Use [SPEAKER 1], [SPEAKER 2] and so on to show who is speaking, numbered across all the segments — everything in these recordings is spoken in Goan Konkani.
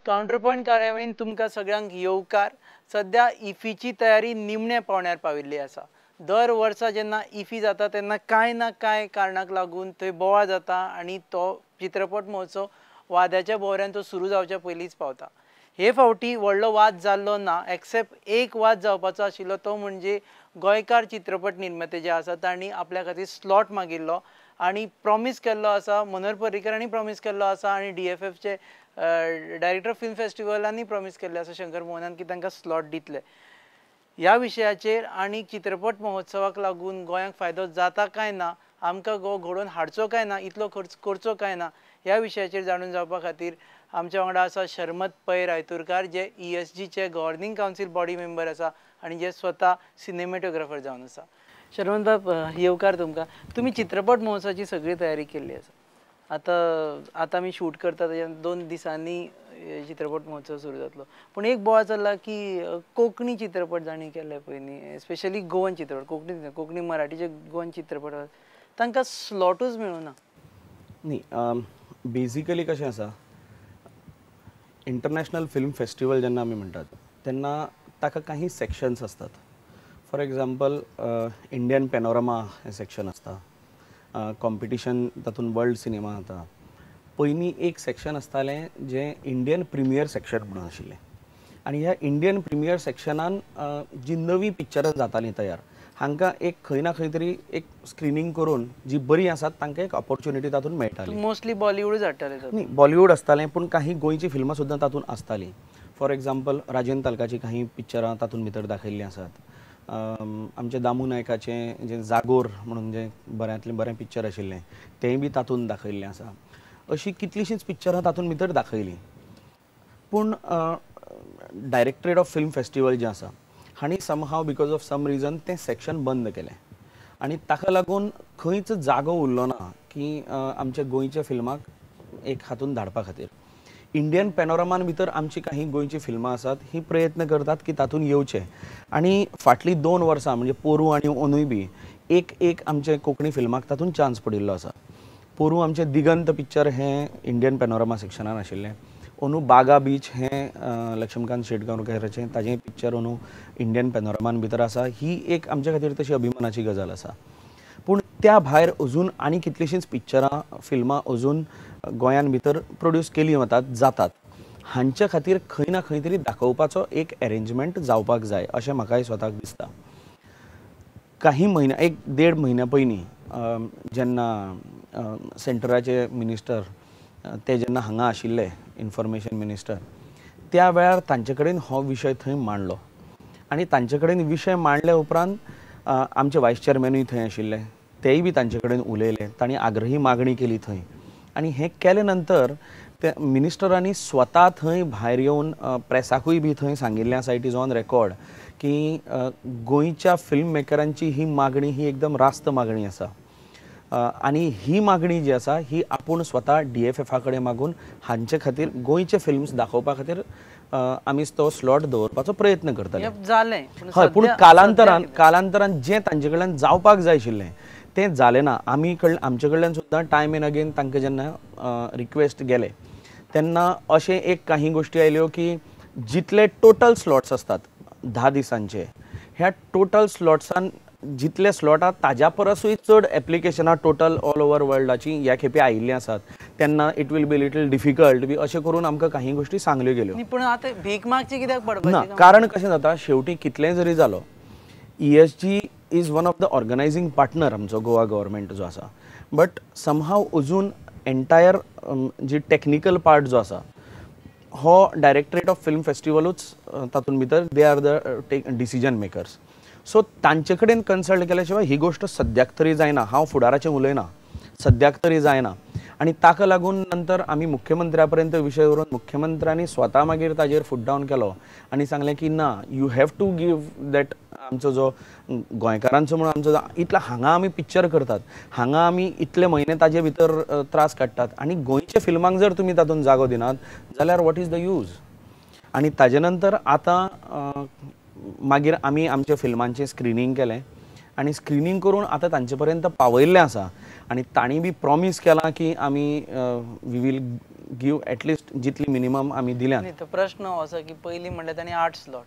[SPEAKER 1] काउंटरपॉइंट कार्यावळीन तुमकां सगळ्यांक येवकार. सद्या इफीची तयारी निमण्या पावण्यार पाविल्ली आसा. दर वर्सा जेन्ना इफी जाता तेन्ना कांय ना कांय कारणाक लागून थंय बोवाळ जाता आनी तो चित्रपट महोत्सव वाद्याच्या भोंवऱ्यान तो सुरू जावच्या पयलींच पावता. हे फावटी व्हडलो वाद जाल्लो ना, एक्सेप्ट एक वाद जावपाचो आशिल्लो तो म्हणजे गोंयकार चित्रपट निर्माते जे आसा तांणी आपल्या खातीर स्लॉट मागिल्लो आनी प्रॉमीस केल्लो आसा, मनोहर पर्रीकर हांणी प्रॉमीस केल्लो आसा आनी DFFचे डायरेक्टर फिल्म फेस्टिवलांनी प्रॉमीस केल्लें आसा शंकर मोहनान की तांकां स्लॉट दितले. ह्या विशयाचेर आनी चित्रपट महोत्सवाक लागून गोंयांक फायदो जाता काय ना, आमकां गो घडोवन हाडचो काय ना, इतलो खर्च करचो काय ना, ह्या विशयाचेर जाणून जावपा खातीर आमच्या वांगडा आसा शर्मत पै रायतुरकार, जे ESGचे गव्हर्निंग कावन्सील बॉडी मेंबर आसा आनी जे स्वता सिनेमॅटोग्राफर जावन आसा. शर्मत बाब, येवकार तुमकां. तुमी चित्रपट महोत्सवाची सगळी तयारी केल्ली आसा. आतां आतां आमी शूट करता तेच्या 2 दिसांनी चित्रपट महोत्सव सुरू जातलो, पूण एक बोवाळ चल्ला की कोंकणी चित्रपट जांणी केल्ले पयलीं, स्पेशली गोवन चित्रपट, कोंकणी कोंकणी मराठीचे गोवन चित्रपट, तांकां स्लॉटूच मेळुना.
[SPEAKER 2] न्ही, बेजिकली कशें आसा, इंटरनॅशनल फिल्म फेस्टिवल जेन्ना आमी म्हणटात तेन्ना ताका काही सेक्शन्स आसतात. फॉर एग्जाम्पल इंडियन पॅनोरमा हें सेक्शन आसता, कॉम्पिटिशन तातूंत वर्ल्ड सिनेमा जाता. पयलीं एक सेक्शन आसतालें जें इंडियन प्रिमियर सेक्शन म्हणून आशिल्लें आनी ह्या इंडियन प्रिमियर सेक्शनान जी नवीं पिक्चरां जातालीं तयार, हांकां एक खंय ना खंय तरी एक स्क्रिनींग करून जी बरी आसात तांकां एक ऑपॉर्च्युनिटी तातूंत मेळटाली.
[SPEAKER 1] मोस्टली बॉलिवूडच हाडटाले.
[SPEAKER 2] न्ही, बॉलिवूड आसतालें पूण काही गोंयचीं फिल्मां सुद्दां तातूंत आसतालीं. फॉर एग्जाम्पल राजेंद्र तालकाचीं काही पिक्चरां तातूंत भितर दाखयल्लीं आसात. आमचें दामू नायकाचें जें जागोर म्हणून जें बऱ्यांतलें बरें पिक्चर आशिल्लें तेंय बी तातूंत दाखयल्लें आसा. अशीं कितलींशींच पिक्चरां तातूंत भितर दाखयलीं. पूण डायरेक्टरेट ऑफ फिल्म फेस्टिवल जें आसा हांणी somehow because of some reason तें सेक्शन बंद केलें आनी ताका लागून खंयच जागो उरलो ना की आमच्या गोंयच्या फिल्माक एक हातून धाडपा खातीर. इंडियन पॅनोरमान भितर आमची काही गोंयची फिल्मां आसात ही प्रयत्न करतात की तातूंत येवचे आनी फाटलीं 2 वर्सां म्हणजे पोरूं आनी अंदूय बी एक एक आमचे कोंकणी फिल्माक तातूंत चान्स पडिल्लो आसा. पोरूं आमचें दिगंत पिक्चर हें इंडियन पॅनोरमा सेक्शनान आशिल्लें. अंदू बागा बीच हें लक्ष्मीकांत शेटगांवकाराचें ताजें पिक्चर अंदू इंडियन पॅनोरमान भितर आसा. ही एक आमच्या खातीर तशी अभिमानाची गजाल आसा. पूण त्या भायर अजून आनी कितलींशींच पिक्चरां फिल्मां अजून गोंयान भितर प्रोड्यूस केलीं वतात जातात, हांच्या खातीर खंय ना खंय तरी दाखोवपाचो एक एरेंजमेंट जावपाक जाय अशें म्हाकाय स्वताक दिसता. काही म्हयन्या 1-1.5 म्हयन्या पयलीं जेन्ना सेंटराचे मिनिस्टर ते जेन्ना हांगा आशिल्ले इन्फॉर्मेशन मिनिस्टर, त्या वेळार तांचे कडेन हो विशय थंय मांडलो आनी तांचे कडेन विशय मांडल्या उपरांत आमचे वायस चेअरमॅनूय थंय आशिल्ले, तेय बी तांचे कडेन उलयले, तांणी आग्रही मागणी केली थंय. आनी हें केले नंतर ते मिनिस्टरांनी स्वता थंय भायर येवन प्रेसाकूय बी थंय सांगिल्लें आसा, it is on record, की गोंयच्या फिल्म मेकरांची ही मागणी ही एकदम रास्त मागणी आसा आनी ही मागणी जी आसा ही आपूण स्वता DFFA कडेन मागून हांचे खातीर गोंयचे फिल्म्स दाखोवपा खातीर आमी तो स्लॉट दवरपाचो प्रयत्न करतले.
[SPEAKER 1] जालें,
[SPEAKER 2] हय, पूण कालांतरान जें तांचे कडल्यान जावपाक जाय आशिल्लें तें जालें ना. आमी आमचे कडल्यान सुद्दां टायम एन अगेन तांकां जेन्ना रिक्वेस्ट गेले तेन्ना अशें एक काही गोश्टी आयल्यो की जितले टोटल स्लॉट्स आसतात 10 दिसांचे, ह्या टोटल स्लॉट्सान जितले स्लॉट आसा ताज्या परसूय चड एप्लिकेशनां टोटल ऑल ओवर वर्ल्डाची ह्या खेपे आयिल्लीं आसात, तेन्ना it will be little difficult बी अशें करून आमकां काही गोश्टी सांगल्यो गेल्यो.
[SPEAKER 1] पूण आतां भीक मागची कित्याक पडपाची
[SPEAKER 2] ना, कारण कशें जाता शेवटी कितलें जरी जालो ESG is one of the organising partner आमचो गोवा गव्हर्मेंट जो आसा, बट समहाव अजून एंटायर जी टॅक्निकल पार्ट जो आसा हो डायरेक्टरेट ऑफ फिल्म फेस्टिवलूच तातूंत भितर they are the take decision makers. So तांचे कडेन कन्सल्ट केल्या शिवाय ही गोश्ट सद्याक तरी जायना. हांव फुडाराचें उलयना, सद्याक तरी जायना. आनी ताका लागून नंतर आमी मुख्यमंत्र्या पर्यंत विशय व्हरून मुख्यमंत्र्यांनी स्वता मागीर ताजेर फूट डावन केलो आनी सांगलें की ना, you have to give that आमचो जो गोंयकारांचो म्हणून आमचो इतलो हांगा आमी पिक्चर करतात, हांगा आमी इतले म्हयने ताजे भितर त्रास काडटात आनी गोंयच्या फिल्मांक जर तुमी तातूंत जागो दिनात जाल्यार what is the use. आनी ताजे नंतर आतां मागीर आमी आमच्या फिल्मांचें स्क्रिनींग केलें आनी स्क्रिनींग करून आतां तांचे पर्यंत पावयल्लें आसा आनी तांणी बी प्रॉमीस केलां की आमी we will give at least जितली मिनिमम आमी दिल्यात.
[SPEAKER 1] तो प्रश्न हो आसा की पयलीं म्हणल्यार तांणी 8 स्लॉट,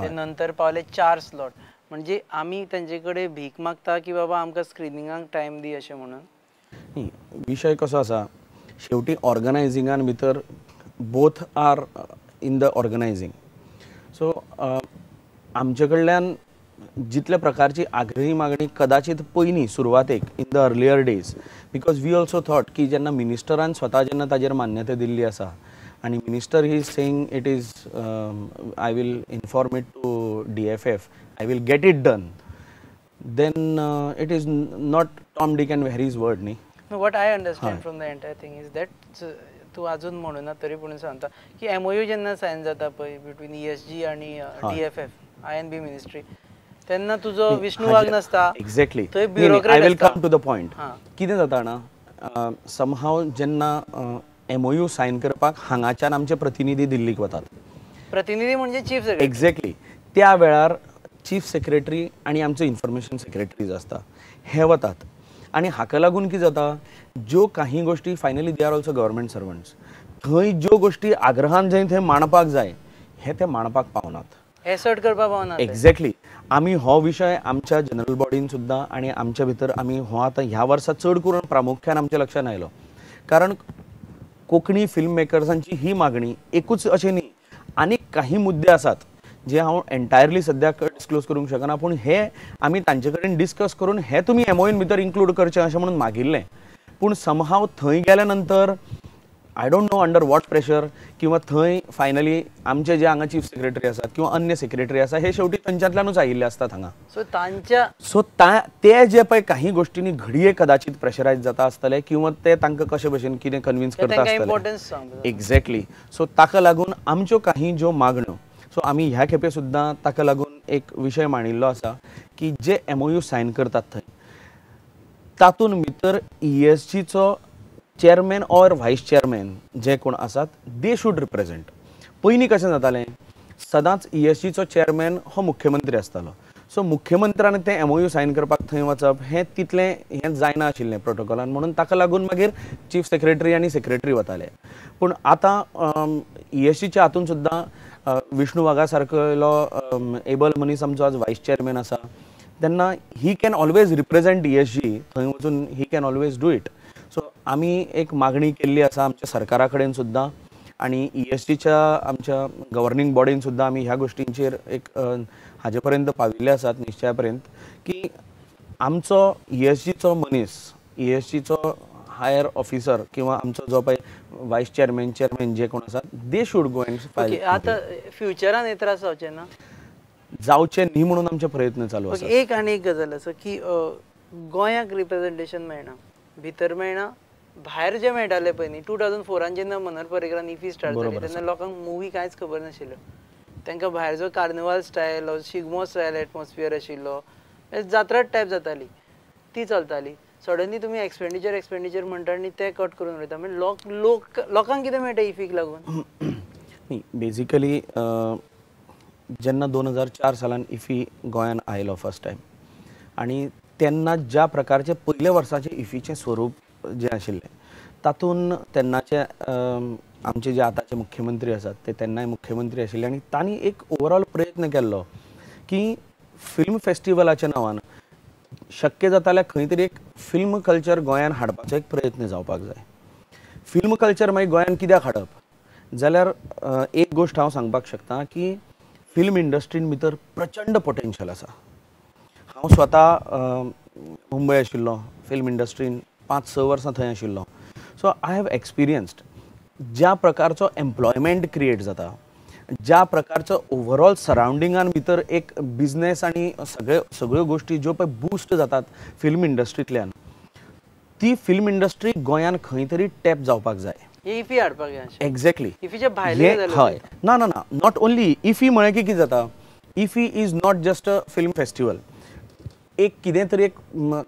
[SPEAKER 1] ते नंतर पावले 4 स्लॉट, म्हणजे आमी तांचे कडेन भीक मागता की बाबा आमकां स्क्रिनिंगाक टायम दी अशें म्हणून.
[SPEAKER 2] न्ही, विशय कसो आसा, शेवटी ऑर्गनायझिंगान भितर both are in the organising. So आमचे कडल्यान जितल्या प्रकारची आग्रही मागणी कदाचित पयलीं सुरवातेक in the earlier days, because we also thought की जेन्ना मिनिस्टरान स्वता जेन्ना ताजेर मान्यता दिल्ली आसा आनी minister he is saying it is I will inform it to DFF, I will get it done, then it is not Tom Dick and Harry's word न्ही.
[SPEAKER 1] What I understand from the entire thing is that तूं अजून म्हणूना तरी पूण सांगता की एमओयू जेन्ना सायन जाता पळय बिटवीन ESG आनी DFF INB ministry, तेन्ना तुजो विष्णू वाघ नासता.
[SPEAKER 2] एक्झॅक्टली,
[SPEAKER 1] थंय bureaucrat
[SPEAKER 2] I will come to the point. कितें जाता ना, समहाव जेन्ना एमओयू सायन करपाक हांगाच्यान आमचे प्रतिनिधी दिल्लीक वतात,
[SPEAKER 1] प्रतिनिधी म्हणजे चीफ सेक्रेटरी.
[SPEAKER 2] एक्झॅक्टली, त्या वेळार चीफ सेक्रेटरी आनी आमचे इन्फॉर्मेशन सेक्रेटरीज आसता हे वतात आनी हाका लागून कितें जाता, ज्यो काही गोश्टी finally they are also government servants, थंय ज्यो गोश्टी आग्रहान जंय थंय मांडपाक जाय हे ते मांडपाक पावनात,
[SPEAKER 1] एसर्ट करपाक पावनात.
[SPEAKER 2] एक्झॅक्टली, आमी हो विशय आमच्या जनरल बॉडीन सुद्दां आनी आमच्या भितर आमी हो आतां ह्या वर्सा चड करून प्रामुख्यान आमच्या लक्षांत आयलो, कारण कोंकणी फिल्म मेकर्सांची ही मागणी एकूच अशें न्ही, आनी काही मुद्दे आसात जे हांव एन्टायरली सद्याक डिस्क्लोज करूंक शकना, पूण हे आमी तांचे कडेन डिस्कस करून हे तुमी एमओयून भितर इन्क्लूड करचें अशें म्हणून मागिल्लें. पूण समहाव थंय गेल्या नंतर I don't know under what pressure किंवा थंय फायनली आमचे जे हांगा चीफ सेक्रेटरी आसात किंवा अन्य सेक्रेटरी आसा हे शेवटी तांच्यांतल्यानूच आयिल्ले आसतात हांगा.
[SPEAKER 1] सो तांच्या
[SPEAKER 2] सो ते जे पळय काही गोश्टींनी घडये कदाचित प्रेशरायज जाता आसतले किंवा ते तांकां कशे भशेन कितें कन्विन्स करता आसतले. एक्झॅक्टली, सो ताका लागून आमच्यो काही ज्यो मागण्यो, सो आमी ह्या खेपे सुद्दां ताका लागून एक विशय मांडिल्लो आसा की जे एमओयू सायन करतात थंय तातूंत भितर ESGचो चेअरमॅन ऑर व्हायस चेअरमॅन जे कोण आसात they should represent. पयलीं कशें जातालें, सदांच ESGचो चेअरमॅन हो मुख्यमंत्री आसतालो, सो मुख्यमंत्र्यान तें एमओयू सायन करपाक थंय वचप हें तितलें हें जायना आशिल्लें प्रोटोकॉलान, म्हणून ताका लागून मागीर चीफ सेक्रेटरी आनी सेक्रेटरी वताले. पूण आतां ESGच्या हातून सुद्दां विष्णू वाघा सारकेलो एबल मनीस आमचो आज व्हायस चेअरमॅन आसा, तेन्ना he can always represent ESG, थंय वचून he can always do it. So आमी एक मागणी केल्ली आसा आमच्या सरकारा कडेन सुद्दां आनी ESGच्या आमच्या गव्हर्निंग बॉडीन सुद्दां आमी ह्या गोश्टींचेर एक हाजे पर्यंत पाविल्ले आसात निश्चया पर्यंत की आमचो ESGचो मनीस, ESGचो हायर ऑफिसर किंवा आमचो जो पळय व्हायस चेअरमॅन चेअरमॅन जे कोण आसात they should go and file.
[SPEAKER 1] आतां फ्युचरान हे त्रास जावचे ना,
[SPEAKER 2] जावचे न्ही म्हणून आमचे प्रयत्न चालू आसात.
[SPEAKER 1] एक आनी एक गजाल आसा की गोंयाक रिप्रेझेंटेशन मेळना, भितर मेळना, भायर जे मेळटाले पळय न्ही. 2004 जेन्ना मनोहर पर्रीकरान इफी स्टार्ट जाली तेन्ना लोकांक मुवी कांयच खबर नाशिल्ल्यो, तांकां भायर जो carnival style, Shigmo style atmosphere आशिल्लो, जात्रा टायप जाताली ती चलताली. सडनली तुमी एक्सपेंडिचर एक्सपेंडिचर म्हणटा आनी ते कट करून उडयता, म्हणजे लोक लोक लोकांक कितें मेळटा इफीक लागून?
[SPEAKER 2] न्ही, बेजिकली जेन्ना 2004 सालान इफी गोंयान आयलो फर्स्ट टायम आनी तेन्ना ज्या प्रकारचे पयल्या वर्साचें इफीचें स्वरूप जें आशिल्लें तातूंत तेन्नाचे आमचे जे आतांचे मुख्यमंत्री आसात ते तेन्नाय मुख्यमंत्री आशिल्ले आनी तांणी एक ओवरऑल प्रयत्न केल्लो की फिल्म फेस्टिवलाच्या नांवान शक्य जाता जाल्यार खंय तरी एक फिल्म कल्चर गोंयान हाडपाचो एक प्रयत्न जावपाक जाय. फिल्म कल्चर मागीर गोंयान कित्याक हाडप जाल्यार एक गोश्ट हांव सांगपाक शकता की फिल्म इंडस्ट्रीन भितर प्रचंड पोटेन्शियल आसा. हांव स्वता मुंबय आशिल्लो, फिल्म इंडस्ट्रीन 5-6 वर्सां थंय आशिल्लो, सो I have experienced ज्या प्रकारचो एम्प्लॉयमेंट क्रिएट जाता, ज्या प्रकारचो ओवरऑल सरावंडिंगान भितर एक बिजनेस आनी सगळे सगळ्यो गोश्टी ज्यो पळय बूस्ट जातात फिल्म इंडस्ट्रींतल्यान, ती फिल्म इंडस्ट्री गोंयान खंय तरी टॅप जावपाक जाय.
[SPEAKER 1] इफी हाडपाक जाय.
[SPEAKER 2] एक्झॅक्टली,
[SPEAKER 1] इफीच्या भायले.
[SPEAKER 2] हय, ना ना ना, not only IFFI म्हळें की कितें जाता, IFFI is not just a film festival. एक कितें तरी एक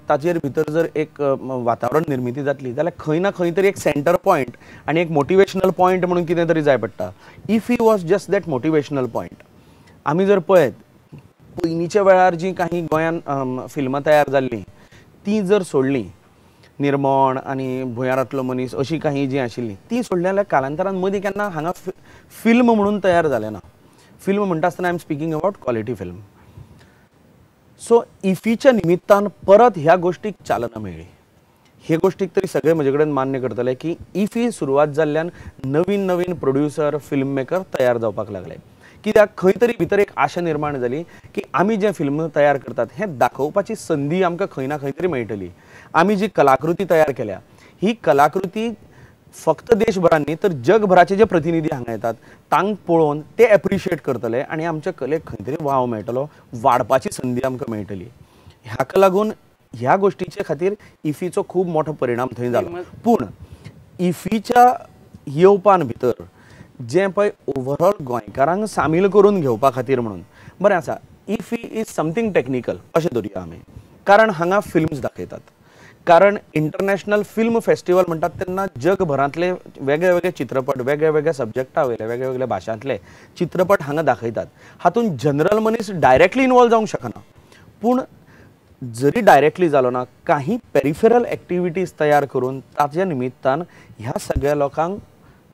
[SPEAKER 2] ताचेर भितर जर एक वातावरण निर्मिती जातली जाल्यार खंय ना खंय तरी एक सेंटर पॉयंट आनी एक मोटिवेशनल पॉयंट म्हणून कितें तरी जाय पडटा. IFFI was just that motivational point. आमी जर पळयत पयलींच्या वेळार जीं काही गोंयान फिल्मां तयार जाल्लीं तीं जर सोडलीं निर्मोण आनी भुंयारांतलो मनीस अशी काही जी आशिल्ली ती सोडली जाल्यार कालांतरान मदीं केन्ना हांगा फिल्म म्हणून तयार जालें ना. फिल्म म्हणटा आसतना I am speaking about quality film. So इफीच्या निमित्तान परत ह्या गोष्टीक चालना मेळ्ळी. हे गोष्टीक तरी सगळे म्हजे कडेन मान्य करतले की इफी सुरवात जाल्ल्यान नवीन नवीन प्रोड्युसर फिल्म मेकर तयार जावपाक लागले. कित्याक खंय तरी भितर एक आशा निर्माण जाली की आमी जें फिल्म तयार करतात हें दाखोवपाची संदी आमकां खंय ना खंय तरी मेळटली. आमी जी कलाकृती तयार केल्या ही कलाकृती फक्त देशभरान न्ही तर जगभराचे जे प्रतिनिधी हांगा येतात तांकां पळोवन ते एप्रिशिएट करतले आनी आमच्या कलेक खंय तरी वाव मेळटलो, वाडपाची संदी आमकां मेळटली. हाका लागून ह्या गोष्टीचे खातीर इफीचो खूब मोठो परिणाम थंय जालो. पूण इफीच्या येवपान भितर जें पळय ओवरऑल गोंयकारांक सामील करून घेवपा खातीर म्हणून बरें आसा, इफी is something technical अशें धरुया आमी, कारण हांगा फिल्म्स दाखयतात, कारण इंटरनॅशनल फिल्म फेस्टिवल म्हणटात तेन्ना जगभरांतले वेगळे वेगळे चित्रपट वेगळे वेगळे सब्जॅक्टा वयले वेगळे वेगळे भाशांतले चित्रपट हांगा दाखयतात. हातूंत जनरल मनीस डायरेक्टली इनवॉल्व जावंक शकना, पूण जरी डायरेक्टली जालो ना काही पेरिफेरल एक्टिविटीज तयार करून ताच्या निमित्तान ह्या सगळ्या लोकांक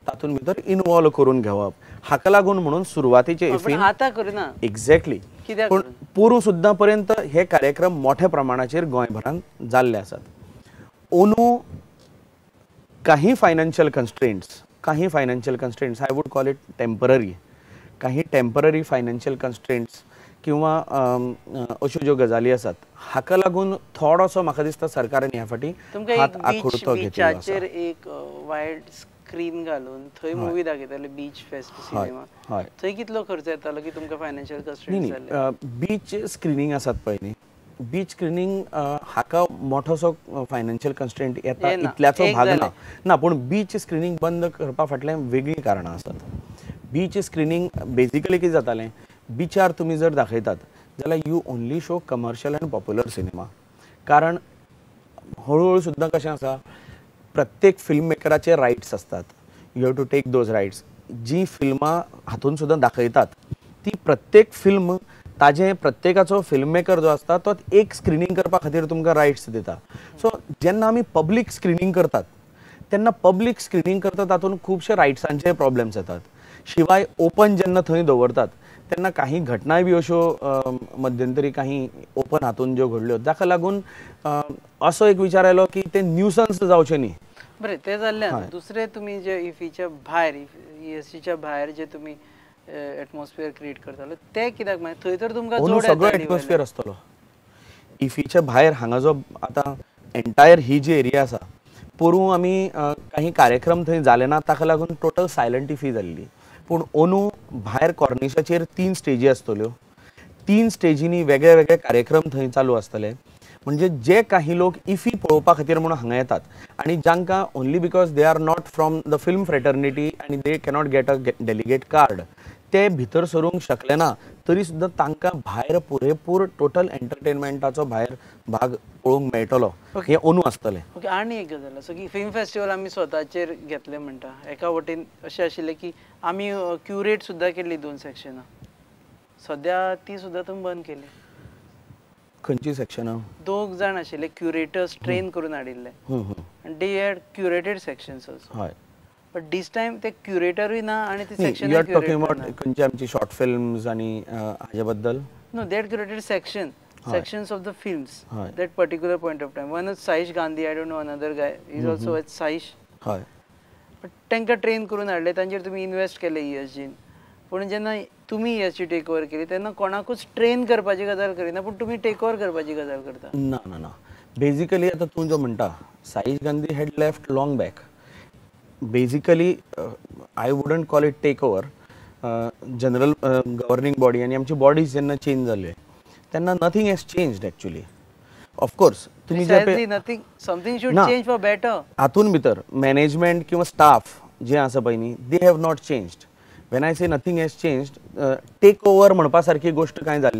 [SPEAKER 2] तातूंत भितर इनवॉल्व करून घेवप, हाका लागून म्हणून सुरवातेचे इफीन
[SPEAKER 1] आतां करिना
[SPEAKER 2] एक्झॅक्टली, पूण पोरूं सुद्दां पर्यंत हे कार्यक्रम मोठ्या प्रमाणाचेर गोंयभरांत जाल्ले आसात. ओनू काही फायनान्शियल कन्स्ट्रेंट्स, काही financial constraints I would call it temporary, काही टेम्पररी फायनान्शियल कन्स्ट्रेंट्स किंवा अश्यो ज्यो गजाली आसात हाका लागून थोडोसो म्हाका दिसता सरकारान ह्या फाटी हात आखुडतो घेतिल्लो आसा.
[SPEAKER 1] एक वायड स्क्रीन घालून थंय मुवी दाखयताले, बीच फेस्ट सिनेमा, थंय कितलो खर्च येतालो की तुमकां फायनान्शियल कन्स्ट्रेंट्स जाल्ले?
[SPEAKER 2] बीच स्क्रिनींग आसात पळय न्ही, बीच स्क्रिनींग हाका मोठोसो फायनान्शियल कन्स्ट्रेंट येता इतल्याचो भाग ना ना, पूण बीच स्क्रिनींग बंद करपा फाटल्यान वेगळीं कारणां आसात. बीच स्क्रिनींग बेजिकली कितें जातालें, बिचार तुमी जर दाखयतात जाल्यार you only show commercial and popular cinema, कारण हळूहळू सुद्दां कशें आसा प्रत्येक फिल्म मेकराचे रायट्स आसतात, you have to take those rights. जी फिल्मां हातून सुद्दां दाखयतात ती प्रत्येक फिल्म ताजें प्रत्येकाचो फिल्म मेकर जो आसता तो एक स्क्रिनींग करपा खातीर तुमकां रायट्स दिता. सो जेन्ना आमी पब्लीक स्क्रिनींग करतात तेन्ना पब्लीक स्क्रिनींग करता तातूंत खुबशे रायट्सांचे प्रॉब्लेम्स येतात. शिवाय ओपन जेन्ना थंय दवरतात तेन्ना काही घटनाय बी अश्यो मध्यंतरी काही ओपन हातून ज्यो घडल्यो ताका लागून असो एक विचार आयलो की ते न्यूसन्स जावचें न्ही.
[SPEAKER 1] बरें तें जाल्लें. दुसरें तुमी जे इफीच्या भायर ईएससीच्या भायर जे तुमी एटमॉस्फियर क्रिएट करताले ते कित्याक मागीर थंय तर तुमकां जोड
[SPEAKER 2] सगळो एटमॉस्फियर आसतलो. इफीच्या भायर हांगा जो आतां एंटायर ही जी एरिया आसा, पोरूं आमी काही कार्यक्रम थंय जाले ना ताका लागून टोटल सायलंट इफी जाल्ली, पूण ओनू भायर कॉर्निशाचेर 3 स्टेजी आसतल्यो, 3 स्टेजींनी वेगळे वेगळे कार्यक्रम थंय चालू आसतले. म्हणजे जे काही लोक इफी पळोवपा खातीर म्हणून हांगा येतात आनी जांकां only because they are not from the film fraternity आनी they cannot get a delegate card, ते भितर सरूंक शकले ना तरी सुद्दां तांकां भायर पुरेपूर टोटल एंटरटेनमेंटाचो भायर भाग पळोवंक मेळटलो, हें ओनू आसतलें.
[SPEAKER 1] ओके, आनी एक गजाल आसा की फिल्म फेस्टिवल आमी स्वताचेर घेतलें म्हणटा, एका वटेन अशें आशिल्लें की आमी क्युरेट सुद्दां केल्ली 2 सेक्शनां, सद्या ती सुद्दां तुमी बंद केली.
[SPEAKER 2] खंयची सेक्शनां?
[SPEAKER 1] 2 जाण आशिल्ले क्युरेटर्स ट्रेन करून हाडिल्ले आनी they had curated sections also.
[SPEAKER 2] हय,
[SPEAKER 1] बट this time ते क्युरेटरूय ना आनी ते section
[SPEAKER 2] you are talking about खंयचे आमची शॉर्ट फिल्म्स आनी हाजे बद्दल?
[SPEAKER 1] No, that curated sections of the films that particular point of time. One is Saish Gandhi, I don't know another guy is also at Saish.
[SPEAKER 2] हय,
[SPEAKER 1] बट तांकां ट्रेन करून हाडले, तांचेर तुमी इन्वेस्ट केले ईएसजीन, पूण जेन्ना तुमी ईएसजी टेक ओवर केली तेन्ना कोणाकूच ट्रेन करपाची गजाल करिना, पूण तुमी टेक ओवर करपाची गजाल करता.
[SPEAKER 2] ना ना ना, बेजिकली आतां तूं जो म्हणटा Saish Gandhi had left long back. Basically I wouldn't call it take over. General governing body आनी आमची बॉडीज जेन्ना चेंज जाल्यो तेन्ना nothing has changed actually. Of course तुमी जे
[SPEAKER 1] nothing something should change for better
[SPEAKER 2] हातून भितर मॅनेजमेंट किंवा स्टाफ जे आसा पळय न्ही, they have not changed. When I say nothing has changed, take over म्हणपा सारकी गोश्ट कांय जाल्ली